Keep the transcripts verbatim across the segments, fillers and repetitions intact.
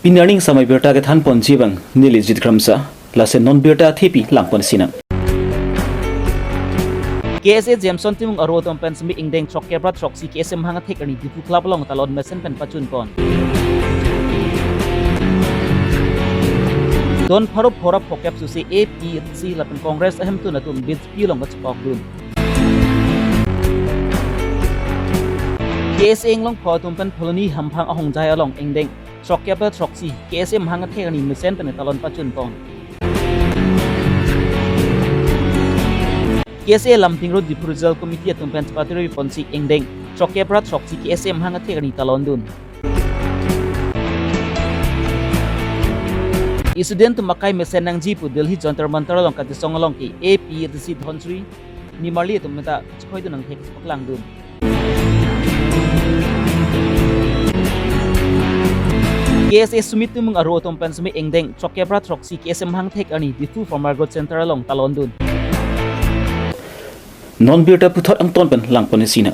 Pini arni samai birta kethan ponji abang neli Jit Kramsa, lason non birta thepi lang ponsinang. K S A Jameson Timung aro atum pen semi ingdeng throkkep ra throksi K S A mahang athek arni Diphu Club along talon mesen pen pachun pon. Don pharo phorap phokep susi A P H C lapen Congress ahemtun atum B J P along kachepokdun. K S A inglong pho atum pen Pholoni hamphang ahongjai along ingdeng throkkep ra throksi K S A mahang athek arni mesen pen talon pachun pon. K S A Lumding Road Diphu Regional Committee atum pen chepatiri ponsi ingdeng throkkep ra throksi K S A mahang athek arni talon dun. Student atum akai mesen nangji pu Delhi Jantar Mantar along kachesong along ke A P H C Dhonsiri nimarli atum meta chekhoidun angthek paklangdun. K S A Sumit Timung aro atum pen semi ingdeng throkkep ra throksi K S A mahang athek arni Diphu Farmer Growth Center along talon dun. Non birta puthot angton pen lang ponsinang.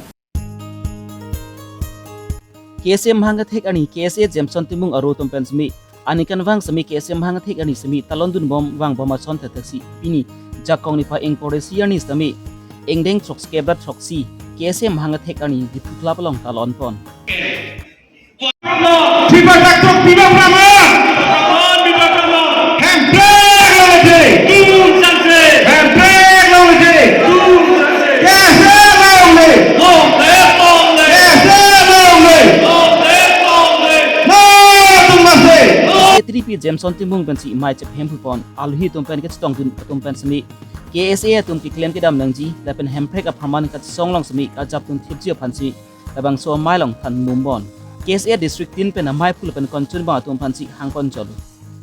K S A mahang athek arni K S A Jameson Timung aro atum pen semi aningkanvang semi K S A mahang athek arni semi talon dun bom vangbom ason thektheksi pini Jakong niphai ingkoi ra isi arni semi ingdeng throkkep ra throksi K S A mahang athek arni Diphu Club along talon pon. Pipa taktok pipa prama. Hemprek long le. Hemprek long le. K S A long le. K S A long le. Mo tum mase. K S A T D P Jameson Timung pensi mai chephem phu pon, alohi atum pen kachetongdun atum pen semi K S A atum keklem kedam nangji lapen Hemprek apharman kachesong along semi kajapdun thipji aphansi labangso amei along than mum pon. K S A District tin pen amei phu lapen konchun bang atum aphansi hang pon chot.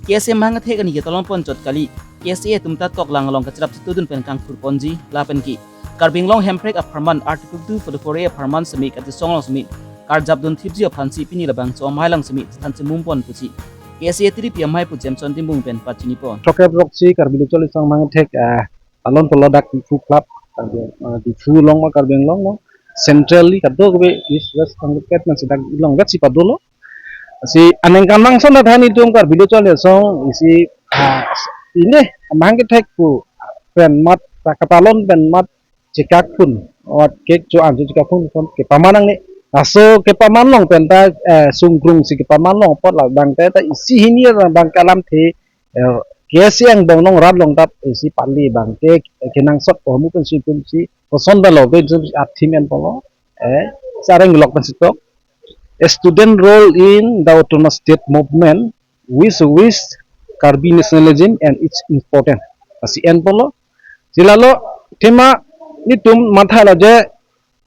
K S A mahang athek arni ketalon pon chot kali, K S A atum ta toklang along kacherap chetudun pen kangthur ponji lapen ke Karbi Anglong Hemprek apharman Article two forty-four A apharman semi kachesong along semi karjapdun thipji aphansi pini labangso amei along semi than chemum pon pusi K S A T D P amei phu Jameson Timung pen pachini pon. Throkkep ra throksi Karbi Lo Charli Asong mahang athek, ah, talon polo dak Diphu Club, Karbi, ah, Diphu along ma Karbi Anglong along, centrally kadokave East West Congress pen si dak along vet si padolo. Si aningkanvang ason than itum Karbi Lo Charli Asong isi, ah, ini mahang kethek pu pen mat, katalon pen mat chekak phun, wat kek cho an cho chekak phun phun kepaman nangne. Laso kepaman long pen ta, eh, sungkrung si kepaman long apot labang te ta isi hini abang ke alamthe, eh, K S A angbong along rat long tap isi pali abang ke, eh, kenangsot ahormu pensi itum si koson dalo pensi athim en polo, eh, sareng lok pensi tok. A student role in the autonomous state movement, which with Karbi nationalism and its important. Lasi en polo. Si lalo thema nitum matha lo je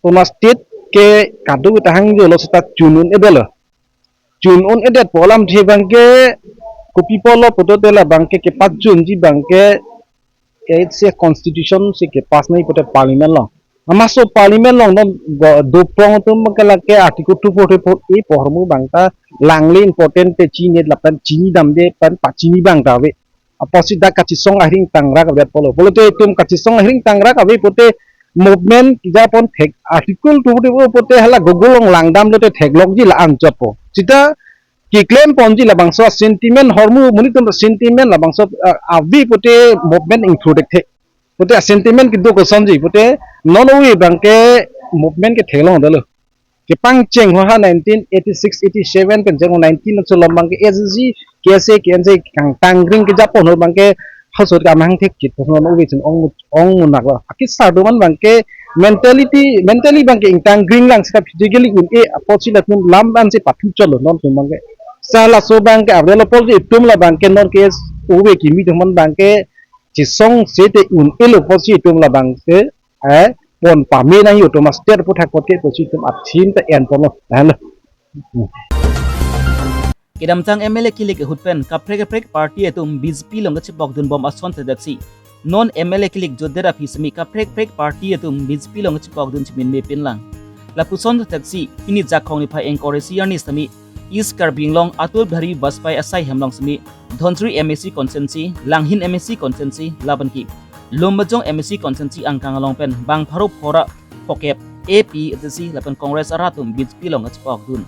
autonomous state ke kadokave ta hangjo lo seta chun un-edetlo. Chun un-edet pu alamthe abang ke kopi apotlo pulote labang ke kepachunji abang ke K S A constitution si kepass nangji pulote parliament along. Amatsi parliament along non go-, dopong atum ke lake article two forty-four A pu ahormu abang ta langle important te chini lapen chinidamde pen pachini abang ta ave. Apotsi dak kachesong ahring tangrak ave polo. Pulote itum kachesong ahring tangrak ave pulote movement kejapon thek article two forty-four pulote hala Google along langdam lote theklokji la-an chotpo. Seta keklem ponji labangso sentiment ahormu monit atum sentiment labangso, ah, ave pulote movement ingthur thekthe. Pulote sentiment kedo kosonji pulote non ove abang ke movement ke theklong dalo. Kepangcheng ho ha nineteen eighty-six eighty-seven pen jeng nineteen so lom abang ke S G, K S A, K N J kangtangring kejapon ho abang ke hosot kamahang thek kit non ove chun ong ong munak lo. Akisar do man abang ke mentality, mentally abang ke ingtangring lang seta physically un-e apotsi latum lam an si pathu chotlo non atum abang ke. Sa laso abang ke avelo pulote itum labang ke non ke ove kimi do man abang ke chesong seta un-elo pusi itum labang ke, eh, pon pame nangji autonomous state aputhak apot ke pusi itum athim ta en ponlo. Halo. Kedamtang M L A kilik ahut pen kaprek kaprek party atum B J P along kachepokdun bom ason thektheksi non M L A kilik jotdet aphi semi kaprek kaprek party atum B J P along kachepokdun chimin mepin lang. Lapuson thektheksi pini Jakong niphai ingkoi ra isi arni semi East Karbi Anglong Atal Bihari Vajpayee asai hem along semi Dhonsiri M A C constituency, Langhin M A C constituency, labanki Lumbajong M A C constituency angkang along pen bang pharo phorap phokep A P H C lapen Congress arat atum B J P along kachepokdun.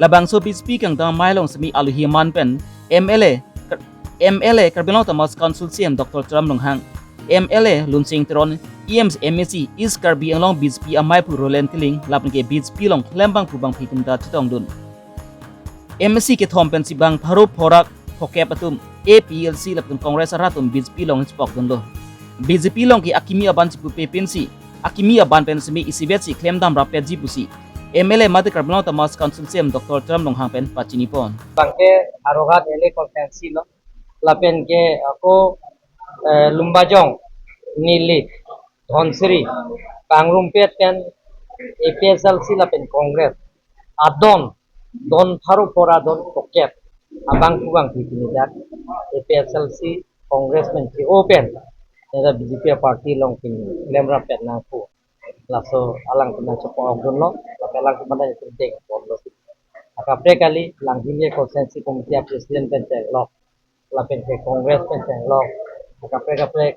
Labangso B J P kangdang amei along semi alohi aman pen M L A, Kar-, M L A Karbi Anglong Autonomous Council C E M Doctor Tuliram Ronghang, M L A Lunsing Teron, E M, M A C East Karbi Anglong B J P ameiphu Roland Killing lapen ke B J P along klembangphu bangphi atum ta chetongdun. M A C kethom pensi bang pharo phora phokep atum A P L C lapen Congress arat atum B J P along chepokdunlo. B J P along ke akimi aban chipupe pensi akimi aban pen semi isivet si klemdam rapetji pusi M L A mate Karbi Anglong Autonomous Council C E M Doctor Tuliram Ronghang pen pachinipon. Bangke Howraghat L A constituency lo, lapen ke ako, eh, Lumbajong, Nilip, Dhansiri, Pangrumpet pen A P H L C lapen Congress adon, don pharo phora don phokep abangphu bangphi pini dak A P H L C Congress pen che-o pen nera B J P party along pini klem rapet nangpo. Laso alangtum nangchepokdunlo, lapen alangtum nangchedengponlo. Akaprek kali Langhin constituency committee a president pen chenglok, lapen ke Congress pen chenglok, akaprek kaprek,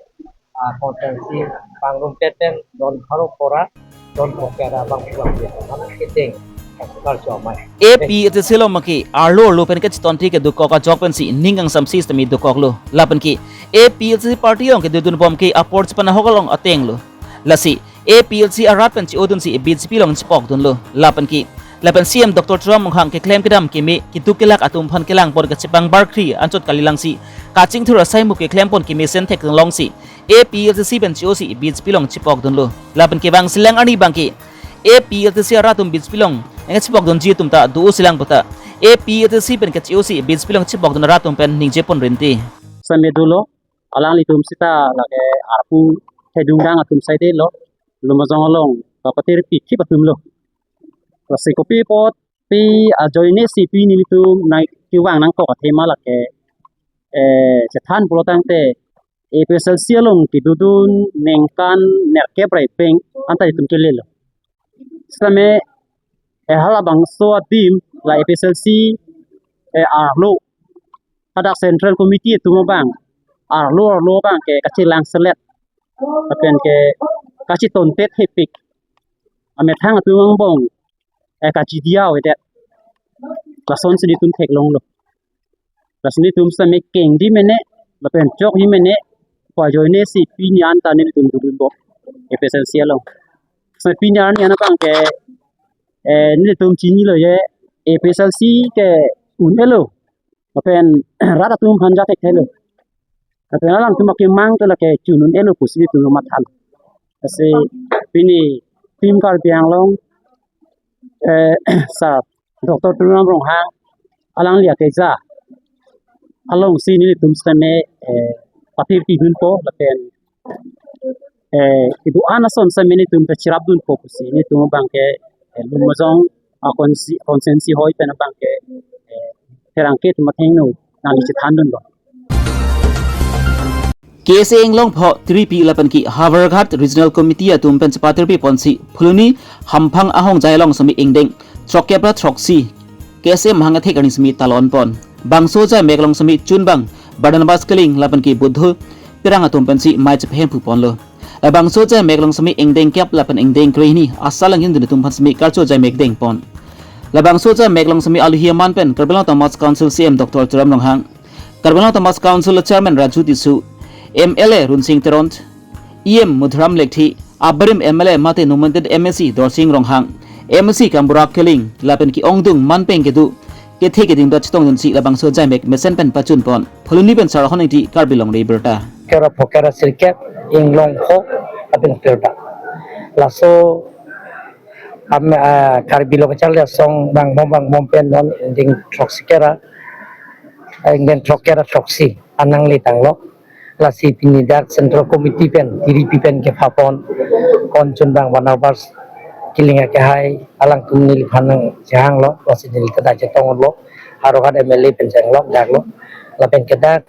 ah, constituency Pangrumpet pen don pharo phora don phokep abangphu bangphi mana kedeng kasukar chomai. A P H L C along ke arlo arlo pen kachetongte ke dokok ajok pensi ning kangsamsi semi dokoklo. Lapen ke A P H L C party along kedodunbom ke apor chepanahok along atenglo. Lasi A P H L C arat pen che-odunsi B J P along chepokdunlo. Lapen ke, lapen C E M Doctor Tuliram Ronghang keklem kedam keme keduk kelak atum aphan kelangpon kachepangbarkri anchot kalilangsi kachingthur asai mu keklempon kemesen theklongsi A P H L C pen che-osi B J P along chepokdunlo. Lapen ke bang silang arni bangke A P H L C arat atum B J P along nangchepokdunji atum ta do-o silang puta A P H L C pen kache-osi B J P along chepokdun arat atum pen ningjepon rinte. Same dolo, alanglitum seta lake arpu thedung dang atum saidelo, Lumbajong along papatir pikip atumlo. Lasi kopi apot pi ajoine si pi nelitum nangkevang nangkok athema lake, eh, chethan pulotangte A P H L C along kedodun ningkan nerkep ra ipeng anta itum kelelo. Same, eh, halabangso adim la A P H L C, eh, arlo, hadak Central Committee atum abang arlo arlo abang ke kachelang selet, lapen ke kachetontet hepik, amethang atum angbong, eh, kachidiya avedet. Lasonsi nelitum theklonglo. Lasi nelitum same kengdi mene, lapen chokdi mene, pu ajoine si pini anta nelitum dodunbom A P H L C along. Same pini arni an abangke, eh, nelitum chinilo je, A P H L C ke un-elo, lapen rat atum aphan ja thekthelo, lapen alangtum akemang ke lake chun un-elo pusi nelitum matha. Lasi pini Team Karbi Anglong, eh, Sir Doctor Tuliram Ronghang alangli akeja alongsi nelitum same, eh, patir pidunpo lapen, eh, kedo-an ason same nelitum ta cherapdunpo pusi nelitum abangke, eh, Lumbajong a consi-, constituency hoi pen abangke, eh, pherangke atum athengno nangli chethandunlo. K S A Inglongpho tiri pi lapen ke Howraghat Regional Committee atum pen chepatir piponsi Phuloni Hamphang ahongjai along semi ingdeng throkkep ra throksi K S A amahang athek arni semi talonpon. Bangso jaimek along semi chunbang Barnabas Killing lapen ke Buddho Terang atum pensi mei chepahemphuponlo. Labangso jaimek along semi ingdeng kep lapen ingdeng krehini asal angin dun atum aphan semi karcho jaimek dengpon. Labangso jaimek along semi alohi aman pen Karbi Anglong Autonomous Council C E M Doctor Tuliram Ronghang, Karbi Anglong Autonomous Council Chairman Raju Tisso, M L A Lunsing Teron, E M Madhuram Lekthe, abarim M L A mate nominated M A C Dorsing Ronghang, M A C Kambura Killing, lapen ke-ongdung manpeng kedo kethe keding ta chetongdunsi labangso jaimek mesen pen pachunpon. Phuloni pen Sarahon Ingti, Karbi Longri Abirta. Kera phokep ra sirkep, Inglongpho, lapen Pirda. Laso am, ah, Karbi Lo Kacharli Asong bangbom bangbom pen non ingdeng throksi kep ra, ah, ingdeng throkkep ra throksi anangli tanglo. Lasi pini dak Central Committee pen, tiri pi pen kephapon, kon chunbang Barnabas Killing akehai, alangtum neliphan nangchehanglo, lasi neli ta dak chetonglo, Howraghat M L A pen chenglok daklo, lapen ke dak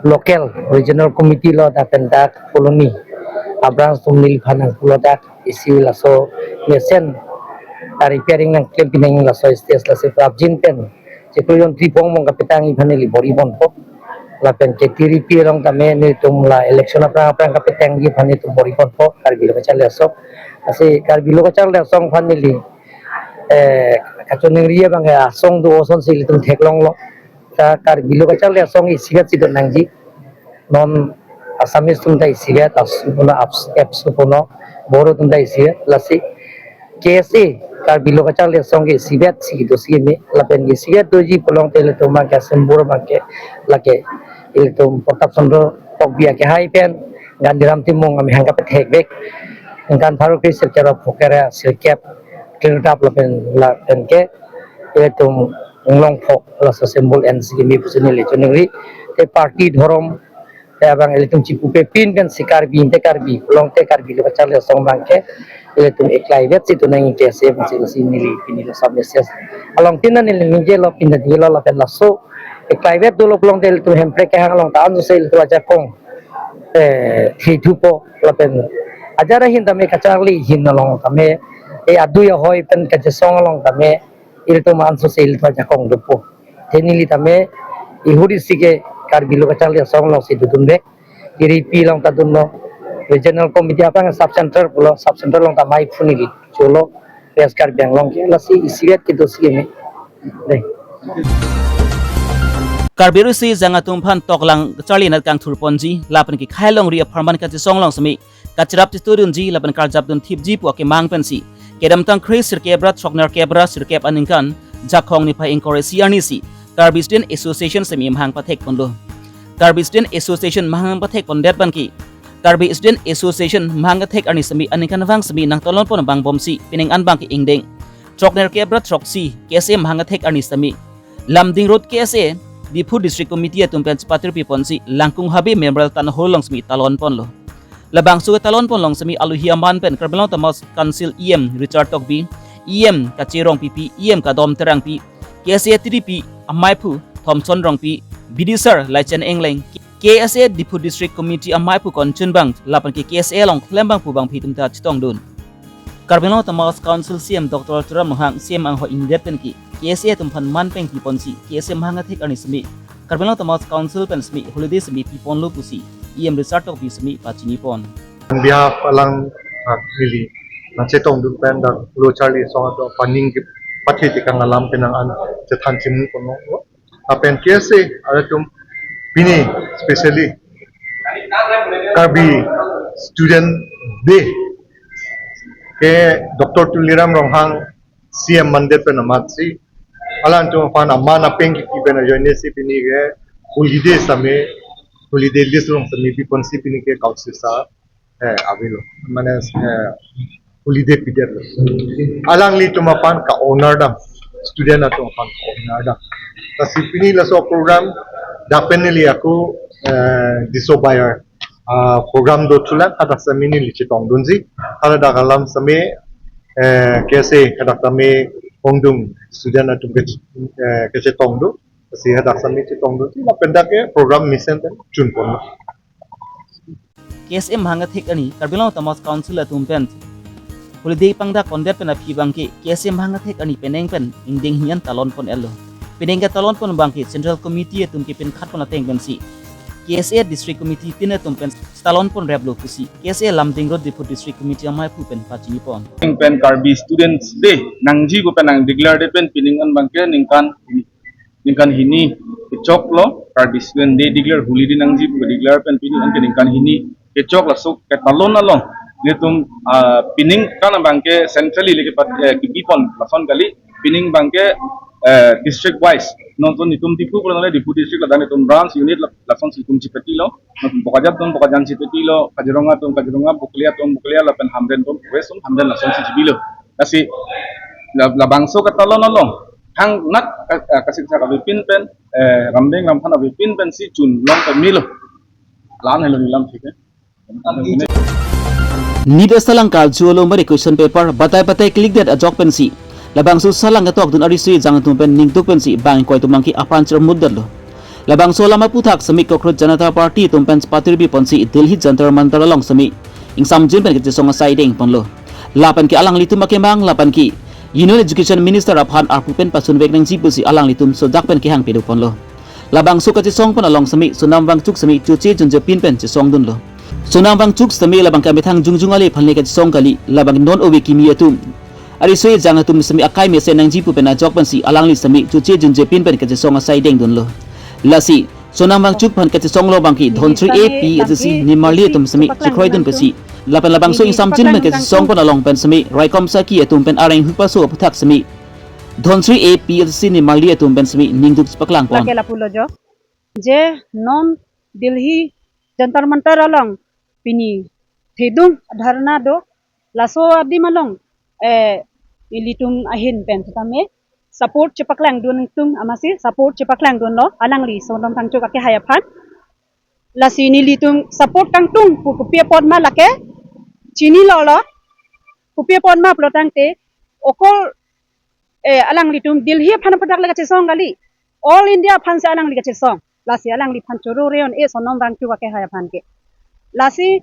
local regional committee lo, dak pen dak Phuloni a-branch atum neliphan nangpulo dak isi laso mesen a-repairing nangklem pinang laso stage, laso prapjin pen chiklo jon tripong mong kapetangji aphan neli bor-iponpo. Lapen ke tiri pi along tame nelitum la election aphrang aphrang kapetangji aphan nelitum bor-iponpo Karbi Lo Kacharli Asong. Lasi Karbi Lo Kacharli Asong aphan neli eh, kachiningri abang ke asong do osonsi ilitum theklonglo. Ta Karbi Lo Kacharli Asong isivet si do nangji. Non Assamese atum ta isivet, as-, puno abs-, ABSU puno, Bodo atum ta isivet, lasi K S A, Karbi Lo Kacharli Asong ke isivet si do si me, lapen isivet doji pulote ilitum abang ke asembur abang ke, lake ilitum Protap Chandra Tokbi akehai pen, Gandhiram Timung amahang kapethekvek, ningkan pharo kre sirkep ra phokep ra sirkep, kretap lapen, lapen ke, ilitum inglong phok, laso asembur en si me pusi neli chiningri, te party dhorom, te abang ilitum chipupe pin pen si Karbi, te Karbi, pulote Karbi Lo Kacharli Asong abang ke, ilitum eklaivet si do nangji K S A abang si, si neli pini laso message. Along tin neli ningjelo, pin neli lo lapen laso, eklaivet dolo pulote ilitum Hemprek kehang along ta ansose ilitum ajakong, eh, thithupo lapen ajat ahin tame kacharli ahin along tame, eh, adui ahoi pen kachesong along tame, ilitum ansose ilitum ajakong dopo. Te neli tame, ihuri si ke Karbi Lo Kacharli Asong alongsi dodunvek. Iripi along ta dunlo. Regional Committee abang sub center pulo, sub center along ta maiphu neli cholo. West Karbi Anglong ke, lasi isivet kedo si me. Dei. Karbi Riso Ejang atum aphan toklang charli anat kangthurponji, lapen ke khei longri apharman kachesong along semi kacharap chitudunji lapen karjap dunthipji pu akemang pensi kedamtang kre sirkep ra throknerkep ra sirkep aningkan Jakhong niphai ingkoi ra isi arni si Karbi Student Association semi mahang pathekponlo. Karbi Student Association mahang pathekpondet abang ke Karbi Student Association mahang kethek arni semi aningkanvang semi nangtalonpon abang bomsi pining an abang ke ingdeng throknerkep ra throksi K S A mahang kethek arni semi Lumding Road K S A, Diphu District Committee atum pen chepatirpiponsi Langkung Habe Memorial Town Hall along semi talonponlo. Labangso ketalonpon along semi alohi aman pen Karbi Anglong Autonomous Council E M Richard Tokbi, E M Kache Rongpipi, E M Kadom Terangpi, K S A T D P amaiphu Thomson Rongpi, B D sir Laichen Engleng, K S A Diphu District Committee amaiphu Konchun Bang, lapen ke K S A along klembangphu bangpi atum ta chetongdun. Karbi Anglong Autonomous Council C E M Doctor Tuliram Ronghang C E M anghoi ingdet pen ke K S A atum aphan man pengpiponsi K S A mahang kethek arni semi Karbi Anglong Autonomous Council pen semi holiday semi piponlo pusi E M Richard Tokbi semi pachinipon. On behalf alang, ah, neli nangchetongdun pen dak Lo Charli Asong atum aphan ning kepathe tekang alam penang an chethan chimung ponlo. Lapen K S A atum pini specially Karbi Student Day ke Doctor Tuliram Ronghang C E M mandet pen amatsi alangtum aphan aman apeng kipi pen ajoine si pini ke holiday semi, holiday list along semi piponsi pini ke council sa, eh, avelo. Mane, eh, holiday pidetlo. Alanglitum aphan ka-honor dam, student atum aphan ka-honor dam. Lasi pini laso program dak pen neli ako, eh, diso bayar, ah, program dothulang, hadak semi neli chetongdunji. Hadak alam semi, eh, K S A hadak semi hongdung student atum ke, eh, kechetongdun. Lasi hadak semi chetongdunji lapen dak ke program mesen pen chunponlo. K S A mahang kethek arni Karbi Anglong Autonomous Council atum pen holiday pangdak pondet pen aphi abang ke K S A mahang kethek arni penang pen ingdeng hini an talonpon-etlo. Penang ketalonpon abang ke Central Committee atum ke pinkhatpon ateng pensi K S A District Committee tin atum pen talonponreplo pusi K S A Lumding Road Diphu District Committee amaiphu pen pachinipon. Pen Karbi Students Day nangji pu pen nang declare det pen pining an abang ke ningkan ningkan hini kechoklo, Karbi Student Day declare holiday nangji pu declare pen pini anke ningkan hini kechok, laso ketalon along nelitum, ah, pining kan abang ke centrally le kepat, eh, kipipon lason kali, pining abang ke, eh, district wise. Non to nelitum Diphu pulo le Diphu district ladak nelitum branch unit la-, lasonsi nelitum chepetilo. Non Bokajan atum Bokajan chepetilo, Kaziranga atum Kaziranga, Bokolia atum Bokolia, lapen Hamren atum West atum Hamren lasonsi chepilo. Lasi la-, labangso ketalon along thangnat ka-, eh, kasiksak avepin pen, eh, rambeng ramphan avepin pensi chunlong pemilo. La-an helo neli lam thik, eh. Nida salang karju along bari question paper batai batai klikdet ajok pensi labangso salang ketokdun ariso ejang atum pen ningduk pensi bang ingkoi atum abang ke apran chirmutdetlo. Labangso alam aphuthak semi Cockroach Janata Party atum pen chepatirpiponsi Delhi Jantar Mantar along semi ingsamjin pen kachesong asai dengponlo. Lapen ke alanglitum akemang lapen ke Union Education Minister aphan arpu pen pasunvek nangji pusi alanglitum sojak pen kehang pedoponlo. Labangso kachesongpon along semi Sonam Wangchuk semi choche junjepin pen chesongdunlo. Sonam Wangchuk semi labang ke amethang jongjong ale aphan le kachesong kali, labang non ove kimi atum ariso ejang atum semi akai mesen nangji pu pen ajok pensi alangli semi chuche junje pin pen kachesong asai dengdunlo. Lasi Sonam Wangchuk aphan kachesonglo abangke Dhonsri A P A C C nimarli atum semi chekroidun pensi, lapen labangso ingsamjin pen kachesong pon along pen semi raikom saki atum pen areng hupaso aputhak semi Dhonsri A P A C C nimarli atum pen semi ningduk chepaklangpon. Lake lapulo jo, je non Delhi Jantar Mantar along pini thedung dharna do, laso adim along, eh, ilitum ahin pen setame support chepaklangdun atum amatsi support chepaklangdunlo alangli Sonam Wangchuk akehai aphan. Lasi nelitum support kangtung pu kopi apot ma lake chinilo lo. Kopi apot ma pulo tangte okol, eh, alanglitum Delhi aphan aputhak le kachesong kali, all India aphansi alangli kachesong. Lasi alangliphan choro reon e Sonam Wangchuk akehai aphan ke. Lasi,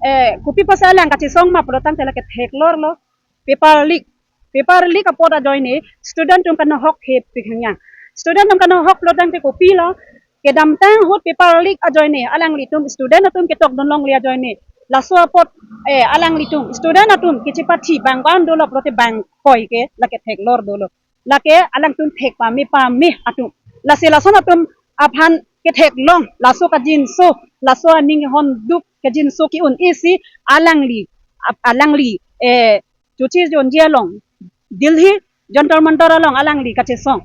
eh, kopi apotsi alang kachesong ma pulo tangte lake theklorlo. Paper leak, paper leak apot ajoine student atum kanohok he pikhangyang. Student atum kanohok pulo tangte kopilo, kedamtang ahut paper leak ajoine alanglitum student atum ketokdun longle ajoine, laso apot, eh, alanglitum student atum kechepathi bang ko-an dolo pulote bang koi ke lake theklor dolo. Lake alangtum thek pame pame atum. Lasi lason atum aphan ketheklong, laso kajinso, laso aning honduk kajinso ke-un isi alangli, ap-, alangli, eh, chuche junje along, Delhi Jantar Mantar along alangli kachesong.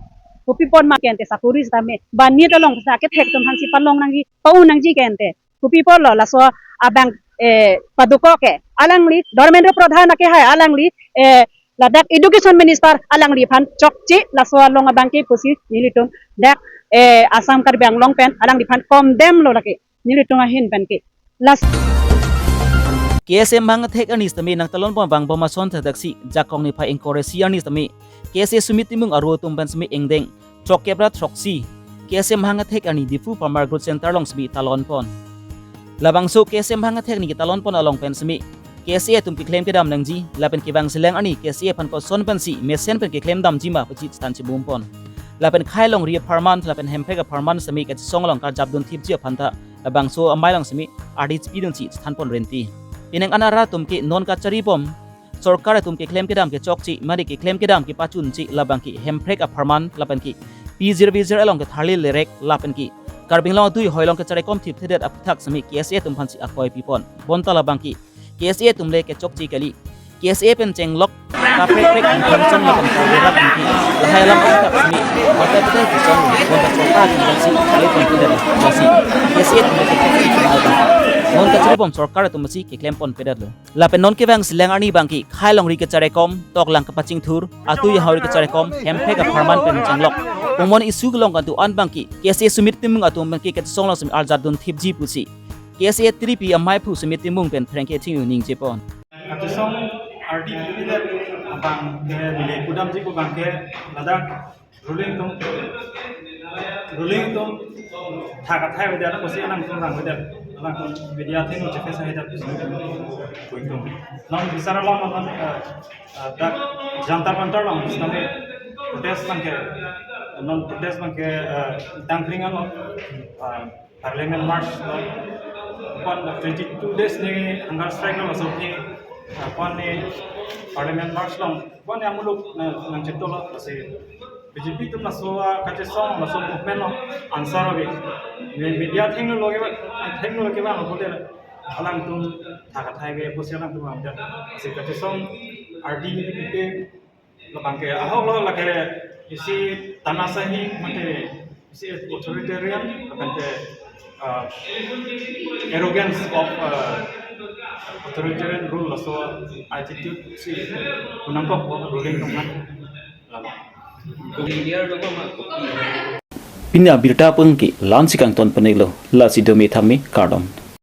Kopi apot ma kente sakuri setame, banit along sa kethek atum aphansi palong nangji, pa-un nangji kente. Kopi apotlo laso abang, eh, padukok ke. Alangli Dharmendra Pradhan akehai alangli, eh, ladak Education Minister alangliphan chokche laso along abangke pusi nelitum dak, eh, Assam Karbi Anglong pen alangliphan condemn lo lake nelitum ahin pen ke. Lasi K S A mahang athek arni setame nangtalonpon vangbom ason thakthak si Jakong niphai ingkoi ra isi arni setame K S A Sumit Timung aro atum pen semi ingdeng throk kep ra throksi K S A mahang athek arni Diphu Farmer Growth Center along semi talonpon. Labangso K S A mahang athek arni ketalonpon along pen semi K S A atum keklem kedam nangji, lapen kevang selang arni K S A aphan koson pensi mesen pen keklem damji ma pusi chethan chibumpon. Lapen khei longri apharman lapen hemprek apharman semi kachesong along karjapdun thipji aphan ta labangso amei along semi ardi chepidunsi chethanpon renti. Pining anara atum ke non kacharibom sorkar atum keklem kedam kechokche mari keklem kedam kepachunche labangke hemprek apharman lapenke pijir vijir along ketharli lerek lapenke Karbi Anglong adui hoi along kacharaikom thipthedet aputhak semi K S A atum aphansi akoi pipon. Bonta labangke K S A atum le kechokche kali. K S A pen chenglok kaprek prek ingthang song lapen karberak ingki lahai alam aputhak semi batai batai kesong bonta sorkar atum aphansi kali pon pedet lasi K S A atum le kechokche kali. Non kacharibom sorkar atum aphansi keklem pon pedetlo. Lapen non kevang selang arni abangke khei longri kacharaikom, toklang kapachingthur, atui ahoi ri kacharaikom, hemprek apharman pen chenglok. Pumon issue kelong kantu an abangke K S A Sumit Timung atum abangke kachesong along semi arjapdun thipji pusi K S A tripi amei aphu Sumit Timung pen pherangke thingnu ningjepon. Kachesong ardi pidet abangke neli pudamji pu abangke ladak ruling atum, ruling atum thak athai avedet pusi alangtum rang avedet, alangtum media athengno chephesa avedet pusi pu ingtung. Non bisar alam non, eh, eh, dak Jantar Mantar along sitame protest abangke, non protest abangke, eh, tangkring along, eh, Parliament March along, pon twenty two days ni hunger strike along laso ni, eh, pon ni Parliament March along, pon ni amuluk na nangchetonglo lasi B J P atum laso kachesong laso movement along answer ave. Me-, media athengno lake ba, athengno lake ba, alangtum thak athai ave pusi alangtum lamda. Lasi kachesong ardi pipe labangke ahoklo lake isi tanasahi mate isi authoritarian lapen te, uh, arrogance of, uh, authoritarian rule laso attitude si kunangkok ruling atum aphan. Pini abirta abangke la-ansi kangton pon-iklo, lasi dome thame kardom.